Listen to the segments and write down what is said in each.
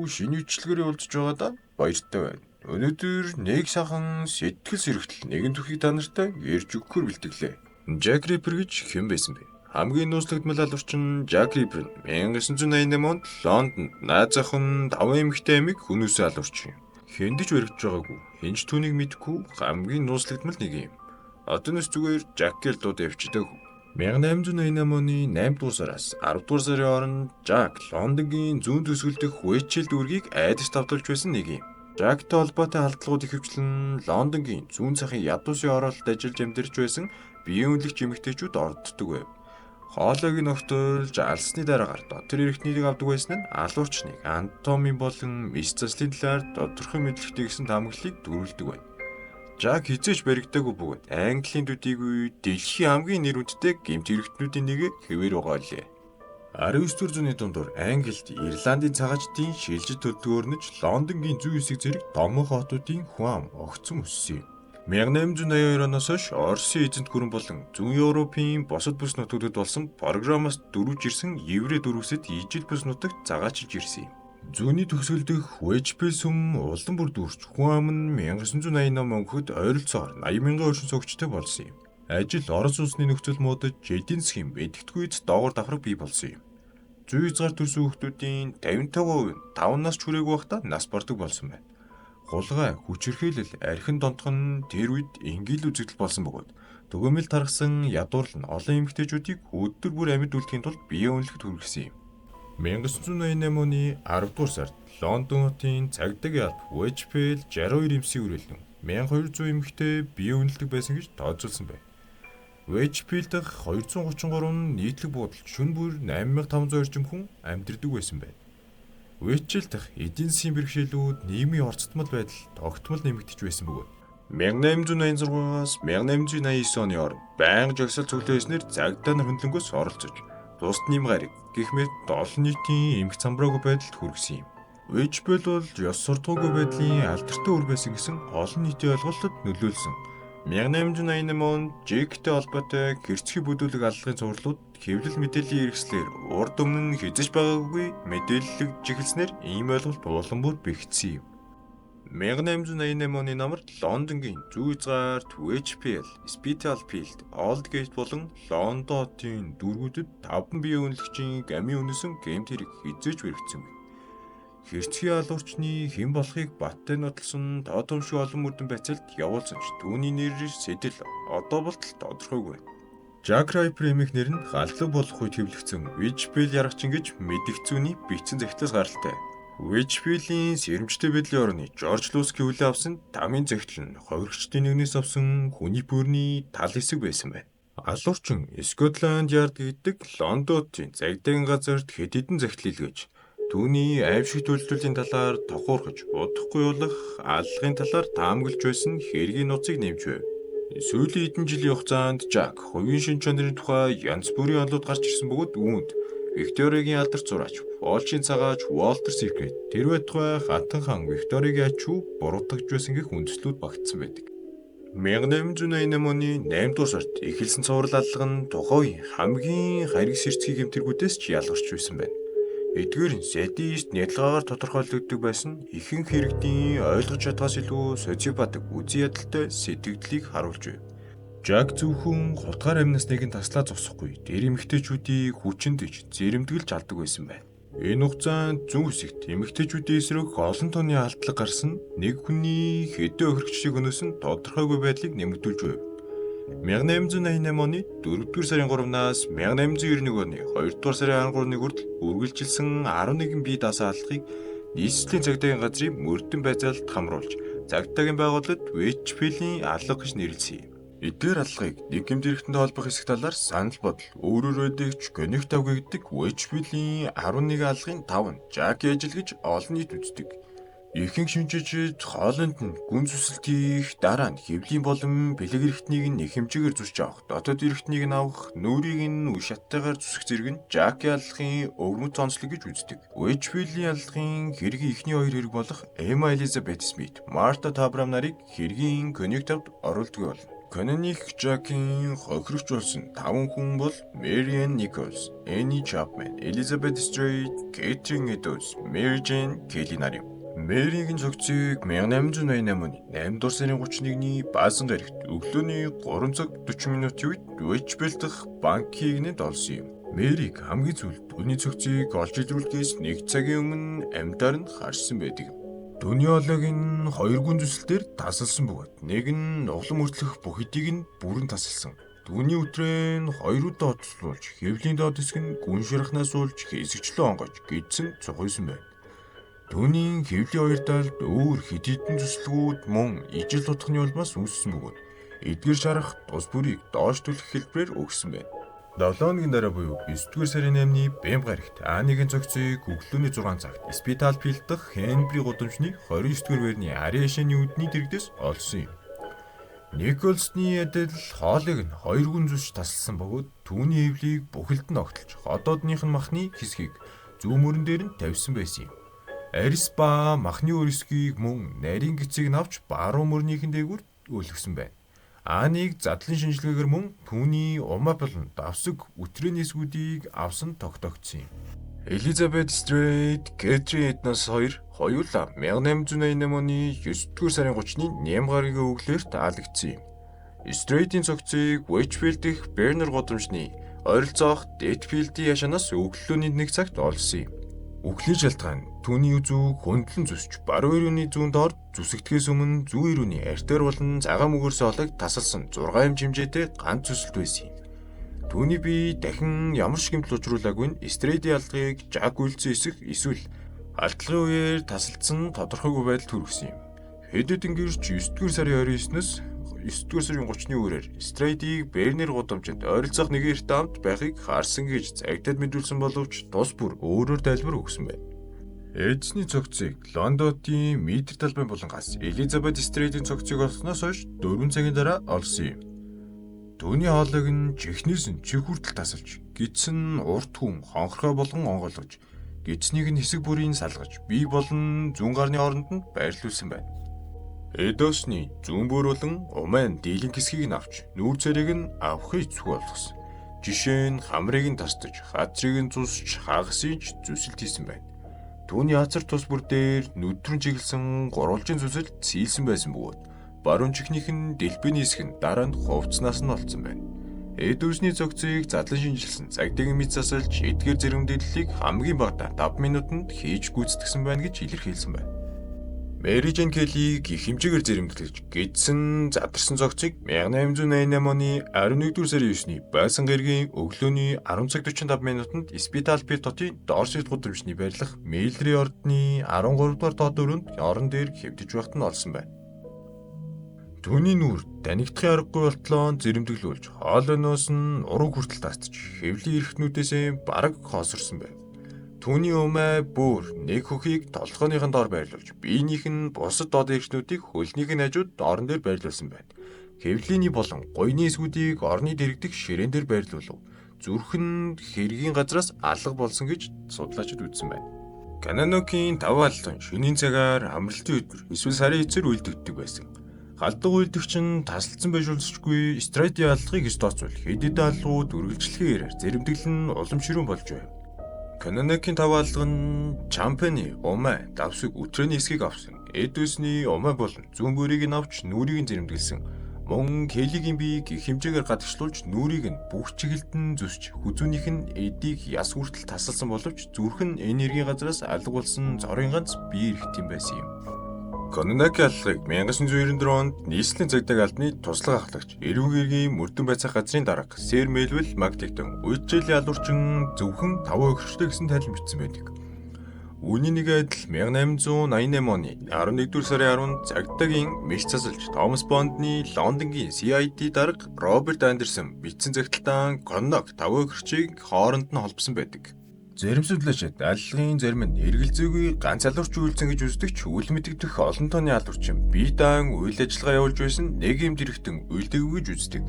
Шинэ бичлэгээр уулзж байгаадаа баяртай байна. Өнөөдөр нэг сайхан сэтгэл сэрэгтэл нэгэн түүхийг та нартай ярьж өгөхөөр бэлтгэлээ. Jack Ripper гэж хэн байсан бэ? Хамгийн нууцлагдмал алуурчин Jack Ripper нь 1988 онд Лондонд найз охин 5 эмэгтэй амийг хүнөөсөө алуурчин юм. Хэнд ч баригдаж байгаагүй, хэн ч түүнийг мэдэхгүй хамгийн нууцлагдмал нэг юм. Одоноос зүгээр Jack гэж дуудаад явчихдаг. 1888 оны 8 дугаар сараас 10 дугаар сарын хооронд Жак Лондонгийн зүүн төгсгөл дэх Уэйчел дүүргийг айдас тавдуулж байсан нэг юм. Жактай холбоотой халдлагууд ихэвчлэн Лондонгийн зүүн цахын ядуусын оролт ажиллаж амьдарч байсан биеийн үнэлэгч эмэгтэйчүүд орддог байв. Хоолойг нь огтулж алсны дараагаар дотор эрэгтнийг авдаг байсан нь алуурчныг анатомийн болон мэс заслын талаар тодорхой мэдлэгтэй гэсэн таамаглалыг дөрвөлдөг байна. Жак хэзээ ч баригдаагүй бөгөөд Английн төдийгүй дэлхийн хамгийн нэр хүндтэй гэмт хэрэгтнүүдийн нэг хэвээр байгаа лээ. 19 дугаар зууны дундуур Англид Ирландын цагаачдын шилжит төлөвлөгөөрнөж Лондонгийн зүүн хэсэг зэрэг домхон хотуудын хүн ам огцом өссөн юм. 1882 оноос хойш Оросын эзэнт гүрэн болон Зүүн Европын бусад бүс нутгуудад болсон программаас дөрвж ирсэн еврей дөрвөсөд ижил бүс нутагт цагаачилж ирсэн юм. Зүүнний төгсгөл дэх Уэйчпел сүм улам бүр дүүрч хүн ам нь 1988 өнгөхөд ойролцоогоор 80 мянган орчим суугчтай болсон юм. Ажил Орос улсны нөхцөл муудаж эдийн засгийн мэдгэдэггүй доогуур давхраг бий болсон юм. Зүй хязгаар төрсэн хүүхдүүдийн 55% нь 5 нас ч хүрээгүй байхдаа нас бардаг болсон байна. Хулгай, хүчирхийлэл, архин донтох нь тэр үед энгийн л үзэгдэл болсон бөгөөд түгээмэл тархсан ядуурлал нь олон эмэгтэйчүүдийг өдөр бүр амьд үлдэхийн тулд бие үнэлэхэд хүргэсэн юм. 1988 оны 10 дугаар сард Лондон хотын цагдаагийн алба Уэйчпел 62 эмсийн үрэлэн 1200 эмэгтэй бие үнэлдэг байсан гэж тооцоолсон байна. Уэйчпел дахь 233 нийтлэг буудалд шөнө бүр 8500 орчим хүн амьдардаг байсан байна. Уэйчпел дахь эдийн засгийн бэрхшээлүүд нийгмийн орцтмол байдал тогтмол нэмэгдэж байсан бөгөөд 1886-аас 1889 оны хооронд байнга жагсаал цуглуулснаар цагдаа нар хөндлөнгөөс оролцож тусад нэм гариг гэх мэт олон нийтийн эмх замбраагүй байдалд хүргэсэн юм. Уэйчпел бол ёс суртахуугүй байдлын алдартай үр байсан гэсэн олон нийтийн ойлголтод нөлөөлсөн. 1888 онд Джектэй холбоотой гэрцхий бүдүүлэг аллагын цувралууд хэвлэл мэдээллийн хэрэгслээр урд өмнө нь хэзээ ч байгаагүй мэдээллэгдэж эхэлснээр ийм ойлголт улам бүр бэхжсэн юм. 1888 оны намар Лондонгийн зүү хязгаарт Уэйчпел, Спиталфилд, Олдгейт болон Лондон хотын дүүргүүдэд 5 бие үнэлэгчийн гамийн үнэсэн гэмт хэрэг хэзээ ч баригдсангүй. Хэрцгий алуурчны хэн болохыг баттай нотолсон тоо томшиг олон мөрдөн байцаалд явуулсан ч түүний нэр сэтэл одоо болтол тодорхойгүй байна. Жак Райпер эмэх нэр нь галлаг болох үед хэвлэгдсэн Уэйчпел яргачин гэж мэдгцүүний бичсэн захидлаас гаралтай. Уэйчпелийн сэрэмжтэй байдлын орны Жорж Луски хүлээн авсан тамийн захидал нь ховрогчдын нэгнээс авсан хүний бүрний тал хэсэг байсан байна. Алуурчин Скотланд Ярд гэдэг Лондонын цагдаагийн газарт хэд хэдэн захидал илгээж түүний аимшиг төлөвлөлийн талаар тохуурхаж удахгүй болох аллагын талаар таамаглаж байсан хэргийн нууцыг нэмж байв. Сүүлийн хэдэн жилийн хугацаанд Жак хувийн шин чанарын тухай янз бүрийн онолууд гарч ирсэн бөгөөд үүнд Викториагийн алдарт зураач, Фолчийн цагаач Уолтер Сикрет тэр байтугай хатан хаан Викториагийн ач хүү буруутгаж байсан гэх үндслүүд багтсан байдаг. 1888 оны 8 дугаар сард эхэлсэн цуврал аллага нь тухайн үеийн хамгийн хариг сэрцгий гэмтэргүүдээс ч ялгарч байсан байна. Эдгээр нь садист нядалгаагаар тодорхойлогддог байсан ихэнх иргэдийн ойлгож чадхаас илүү социопатик үзэн ядалтай сэтгэгдлийг харуулж байв. Жак зөвхөн хутгаар амнаас нэгэн таслаа зогсохгүй дээр эмэгтэйчүүдийг хүчиндэж зэрэмдэглэж алдаг байсан байна. Энэ хугацаанд зүүн хэсэгт эмэгтэйчүүдийн эсрэг олон тооны алдлага гарсан нэг хүний хэдэн охирогчдыг өнөөсөн тодорхойгүй байдлыг нэмэгдүүлж байв. 1888 оны 4-р сарын 3-наас 1891 оны 2-р сарын 13-ны хүртэл үргэлжилсэн 11 бие даасан аллагыг нийслэлийн цагдаагийн газрын мөрдөн байцаалд хамруулж цагдаагийн байгууллагад Уэйчпелийн алга гэж нэрлэсэн юм. Эдгээр аллагыг нэг гэмт хэрэгтэнтэй холбох хэсэг талаар санал бодол өөрөөр байдаг ч гонигт тавгигддаг Уэйчпелийн 11 аллагын 5 нь Жаки ажил гэж олон нийт үздэг. Ихэнх шинжээчид хоолойд нь гүн зүсэлт хийх, дараа нь хэвлийн болон бэлэг эрхтнийг нь их хэмжээгээр зүсч авах, дотоод эрхтнийг нь авах, нүүрийг нь үе шаттайгаар зүсэх зэрэг нь Жаки аллагын өвөрмөц онцлог гэж үздэг. Уэйчпелийн аллагын хэргийн эхний хоёр хэрэг болох Эмма Элизабет Смит, Марта Табрам нарыг хэргийн коньяк тавд оруулдаг болно. Каноник Жакийн хохирогч болсон 5 хүн бол Marian Nichols, Annie Chapman, Elizabeth Stride, Catherine Eddowes, Mary Jane Kelly нар юм. Мэригийн цогцыг 1888 оны 8 дугаар сарын 31-ний Баасан гарагт өглөөний 3 цаг 40 минутын үед Уэйчфилд дахь банкийг нэд олсон юм. Мэриг хамгийн сүүлд түүний цогцыг олж илрүүлэхээс нэг цагийн өмнө амьдаар нь харсан байдаг. Түүний хоолойг нь хоёр гүн зүсэл дээр тасалсан бөгөөд нэг нь нуглан мөртлөх бүх эдийг нь бүрэн тасалсан. Түүний өтрээ нь хоёр удаа хоцлуулж, хэвлийн доод хэсэг нь гүн шархнаас уулж хэсэгчлэн онгойж гидсэн цухуйсан байна. Түүний хэвлийн хоёр талд өөр хэд хэдэн зүслгүүд мөн ижил утганы улмаас үүссэн бөгөөд эдгээр шарах тус бүрийг доош түлхэх хэлбэрээр өгсөн байна. 7 хоногийн дараа буюу 9-р сарын 8-ны бэмб гарагт Анигийн цогцыг өглөөний 6 цагт Спиталфилд дахь Хенбри гудамжны 29-р байрны Ариашны үдний дэргэдээс олсон юм. Николсны адил хоолыг нь хоёр гүн зүсч тасалсан бөгөөд түүний эвлийг бүхэлд нь огтлж хотоодных нь махны хэсгийг зүүн мөрөн дээр нь тавьсан байсан юм. Арис ба махны өрсгийг мөн нарийн гэцийг нь авч баруун мөрнийхэн дээгүүр өлгсөн байна. Ааныг задлан шинжилгээгээр мөн түүний умаа болон давсаг үтрээний эсгүүдийг авсан тогтоогдсон юм. Элизабет Стрейд, Кэтрин Эднас хоёр хоёулаа 1888 оны 9-р сарын 30-ны нэм гарагийн өглөөр таалагдсан юм. Стрейдийн цогцыг Уэйчфилд дэх Бернер гудамжны ойролцоох Дэдфилдийн яшаанаас өглөөний 1 цагт олсон юм. Үхлийн шалтгаан түүний үзүүг хөндлөн зүсч баруун эрүүний зүүн доор зүсэгдэхээс өмнө зүүн эрүүний артер болон цагаан мөгөрсөн хоолойг тасалсан 6 юм хэмжээтэй ганц зүсэлт байсан юм. Түүний бие дахин ямар ч гэмтэл учруулаагүй нь Стрейдийн аллагыг Жак үйлдсэн эсэх эсвэл алдлагын үеэр тасалдсан тодорхойгүй байдал төрөгсөн юм. Хэд хэдэн гэрч 9-р сарын 29-ноос 9-р сарын 30-ны үеэр Стрейдийг Бернер гудамжинд ойролцоох нэгэн эртээ хамт байхыг харсан гэж цагтад мэдүүлсэн боловч тус бүр өөрөөр тайлбар өгсөн байна. Эдсний цогцыг Лондонын Митр талбай булангаас Элизабет Стрейдийн цогцыг олсноос хойш 4 цагийн дараа олсон юм. Түүний хоолойг нь чихнээс нь чих хүртэл тасалж, гидсэн урт хүн хонхорхой болгон онгойлгож, гидснийг нь хэсэг бүрийн салгаж, бие болон зүүн гарны хооронд нь байрлуулсан байна. Эдосны зүүн бөр болон умайн дийлэнх хэсгийг нь авч, нүүр царийг нь авахыг зүг болгосон. Жишээ нь хамрыг нь тасдаж, хазрыг нь зусч, хагасыг ч зүсэлт хийсэн байна. Түүний хазар тус бүр дээр нүдрэн чиглэсэн гурвалжин зүсэлт сийлсэн байсан бөгөөд баруун чихнийх нь дэлбэний хэсэг нь дараа нь хувцснаас нь олцсон байна. Эдүсний цогцыг задлан шинжилсэн цагдаагийн мэд засалж эдгээр зэрэмдэдлэлийг хамгийн багадаа 5 минутанд хийж гүйцэтгсэн байна гэж илэрхийлсэн байна. Мэри Жен Келлийг их хэмжээгээр зэрэмдэглэж гидсэн задарсан цогцыг 1888 оны 11-р сарын 9-ний байсан гэргийн өглөөний 10 цаг 45 минутанд Спиталфилд хотын Дорсет гудамжны байрлах Мейлри ордны 13 дугаар доод өрөөнд орон дээр хэвдэж байхад нь олсон байна. Түүний нүүр танигдахын аргагүй болтлоо зэрэмдэглүүлж хоолойноос нь ураг хүртэл тасдаж хэвлийн эрхтнүүдээс бараг хоосорсон байв. Түүний умай бүр нэг хөхийг толгойнх нь доор байрлуулж, биенийх нь бусад доод эрхтнүүдийг хөлнийх нь хажууд орон дээр байрлуулсан байна. Хэвлийний болон гуйны эсгүүдийг орны дэрэгдэх ширээн дээр байрлуулав. Зүрх нь хэргийн газраас алга болсон гэж судлаачид үзсэн байна. Кананокийн 5 аллан шөнийн цагаар амралтын өдөр эсвэл сарын эцээр үйлдэгддэг байсан. Халдвар үйлдэгч нь тасалдсан байж болзошгүй Стрейдийн аллагыг эс тооцвол хэд хэдэн аллагууд үргэлжлэхээр зэрэмдэглэл нь улам ширүүн болж байв. Канонокийн 5 алга нь Чампаны умай давсаг үтрээний хэсгийг авсан. Эдүсний умай болон зүүн бүрийг нь авч нүрийг нь зэрэмдэглэсэн. Мөн Келлигийн биеийг их хэмжээгээр гадагшлуулж нүрийг нь бүх чиглэлд нь зүсч хүзүүнийх нь эдийг яс хүртэл тасалсан боловч зүрх нь энергийн газраас алга болсон зорын ганц бие эрхт юм байсан юм. Кононаки аллагыг 1994 онд нийслэлийн цагдаагийн албаны туслах ахлагч, эрүүг эргийн мөрдөн байцаах газрын дарга Сэр Мелвил Магдигтон үечлэлийн алуурчин зөвхөн 5 хөрштэй гэсэн тайлан бичсэн байдаг. Үүний нэг адил 1888 оны 11-р сарын 10-нд цагдаагийн мэрч засалж Томас Бондны Лондонгийн CID дарга Роберт Андерсон бичсэн загталтан Коннок 5 хөрчийг хооронд нь холбосон байдаг. Зарим судлаачид аллагын зарим нь эргэлзээгүй ганц алуурчин үйлдсэн гэж үздэг ч үл мэдэгдэх олон тооны алуурчин бие даан үйл ажиллагаа явуулж байсан нэг юм дэрэгтэн үйлдэггүй гэж үздэг.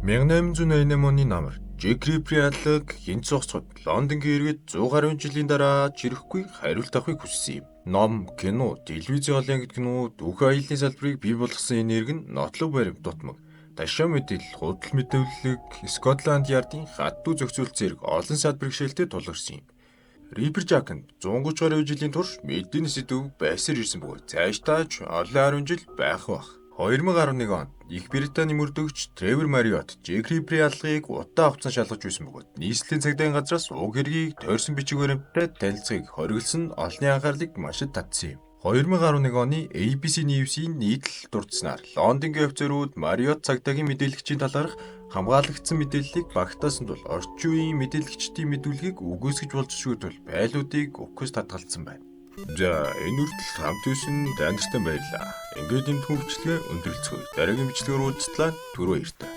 1888 оны намар Джек Риппери аллаг хинт цогцоход Лондонгийн иргэд 100 гаруй жилийн дараа чирэхгүй хариулт авахыг хүссэн юм. Ном, кино, телевизийн олон гэдэг нь дүүхэн аяллаа салбарыг бий болгосон энэ иргэн нотлог баримт дутмаг. Ташаа мэдээлэл, худал мэдээллийг Скотланд Ярдын хатуу зохицуулт зэрэг олон сад бэрхшээлтэй тулгарсан юм. Рипер Жак нь 130 гаруй жилийн турш мэдээний сэдв байсаар ирсэн бөгөөд цаашдаа ч олон 10 жил байх байх. 2011 онд Их Британий мөрдөгч Тревор Мариот Джек Рипперийн аллагыг удаан хугацаанд шалгаж байсан бөгөөд нийслэлийн цагдаагийн газраас уг хэргийг тойрсон бичиг баримттай танилцахыг хориглосон нь олонний анхаарлыг маш их татсан юм. 2011 оны ABC News-ийн нийтлэл дурдсанаар Лондонгийн офицерууд Мариот цагдаагийн мэдээлэгчийн талаарх хамгаалагдсан мэдээллийг багтаасан тул орчин үеийн мэдээлэгчдийн мэдүүлгийг үгүйсгэж болзошгүй тул файлуудыг үхээс татгалзсан байна. За, энэ хүртэл хамт байсан та нартай баярлалаа. Ингээд энэ түнх бичлэгээ өндөрлөцгөөе. Дараагийн бичлэгээр уулзтлаа. Түр баяртай.